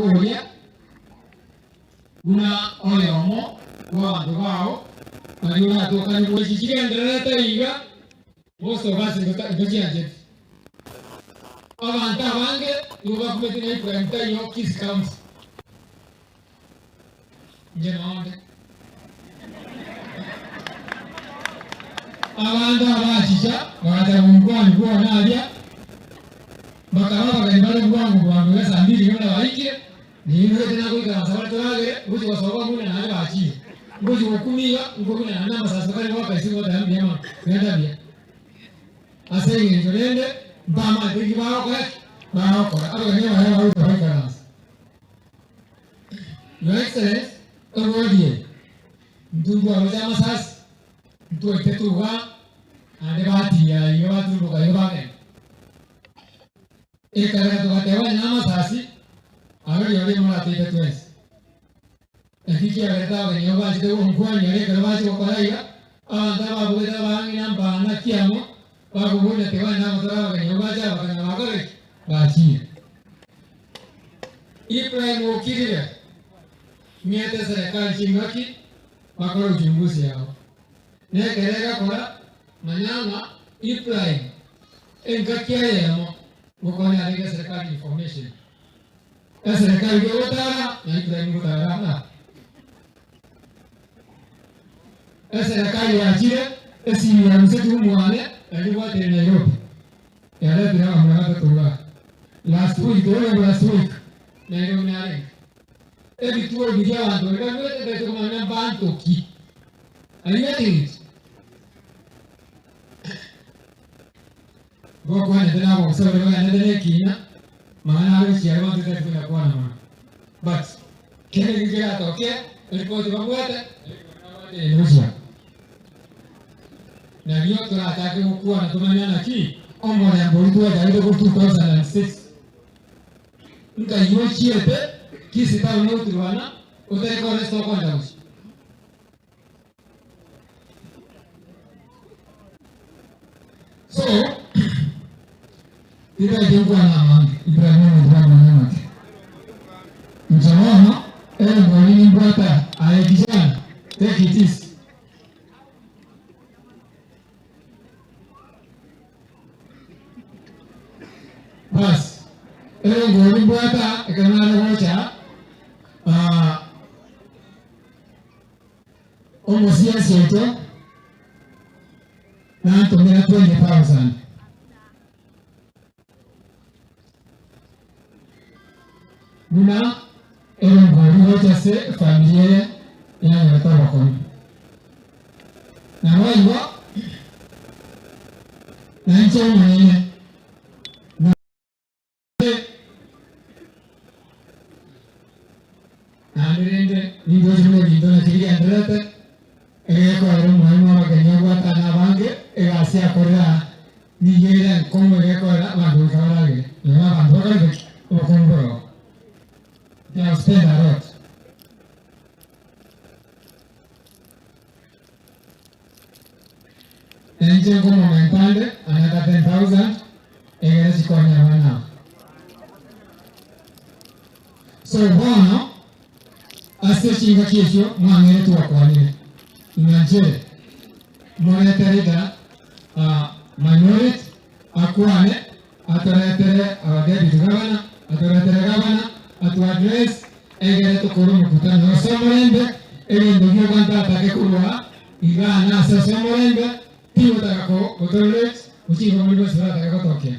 koboria buna oyomo bw'abanto bao baria oratokanie gochi chigendererete iga, most of us ntochiancheti. Abanto abange nigo bakumeti ng'a Ibrahim taiyo Kisii County. Inche nonde. Abanto abachicha bagacha gonkwania bwona aria, bakaba abageni bare bwango bwango iga saa mbili iga buna baikire, niinwete nagoikaransa bare toragere, ngochia gosoka ng'una naende bachire. Ngochia gokumia iga, nkomina naende amasasi bakare goaka isiko goteba mbuya mono, genda buya. Ase engencho rende mbamanyete eki bagokora ki? Bagokora. Abageni abaya bagocha baikaransa. Your Excellency, ewodi eye intwe ntwaroche amasasi, ntwaitete iga naende batiira iga baturumboka iga bagenda. Ekagera togateba onye namasasi, aro rirorio moratoite twensi. Naki kiagerete abageni abwo bachete gonkwania aria ekero bachia gokora iga, abanto ababugete abang'ina mbana kiamo, bakoboria tiga onye namatoro abageni abwo bache abakanya bakore ki? Bachire. Ibrahim okirire, ng'ete eserekari chingaki bakore uchunguzi yabo. Nekero egakora, manya ng'a Ibrahim engaki eyemo ngokonya arenge eserekari information. Eserekari gegotara na Ibrahim gotara na eserekari yachire esimi yarusetigwe mwane eribwatire Nairobi yaretire abamura batato igaa last week ore last week Nairobi narenge ebituo biria abanto baria baruete ntaete komanya mbanto ki. Are you getting it? Gokwanete nabogisa baria bagenderete nekiina, mang'ana are gochia aria bonsi tari konya kwana mono. But kende ekio keratoke, eripoti babwate, eripoti nabwate eye gochia. Nario torachake gokwana tomanye naki omorembe oria twachagete korwa 2006 nkai ochiete Kisii town ogoturwana otari korora ase tokoenda gochia. So, titaete gokwana amange, Ibrahim omonto bw'amang'ana amake. Inche bono, erongori nimbwate aye kijana, take it easy. Bas, erongori nimbwate ekero nare gocha, ah, Omosiasi oito nantomera 20,000. Buna erongori gocha ase efamiri eye yanyorete obokonyi. Naboigo nainche omonyene. Naende rende nindoche buna ebinto naki bigendererete, egekorera omwalimu abageni abwatane abange, egasi akorera aa nigo ere enkong'u egekorera abanto goika baragere, nonye abanto bakorete ki? Obokong'u bore oo. They have spent a lot. Na inche nkomomenta nde another 10,000 egere chikonye abana aba. So bono ase chingaki echio mwang'eire twakwanire ng'a nchere morete leader uh, minority akwane atoretere our deputy governor atoretere governor atu address egere tokore omokutano ase omorembe egento gioka ntatake korwa igaa nase ase omorembe tigotaka ko gotolerate gochia igo muri bonsi baratake gotokea.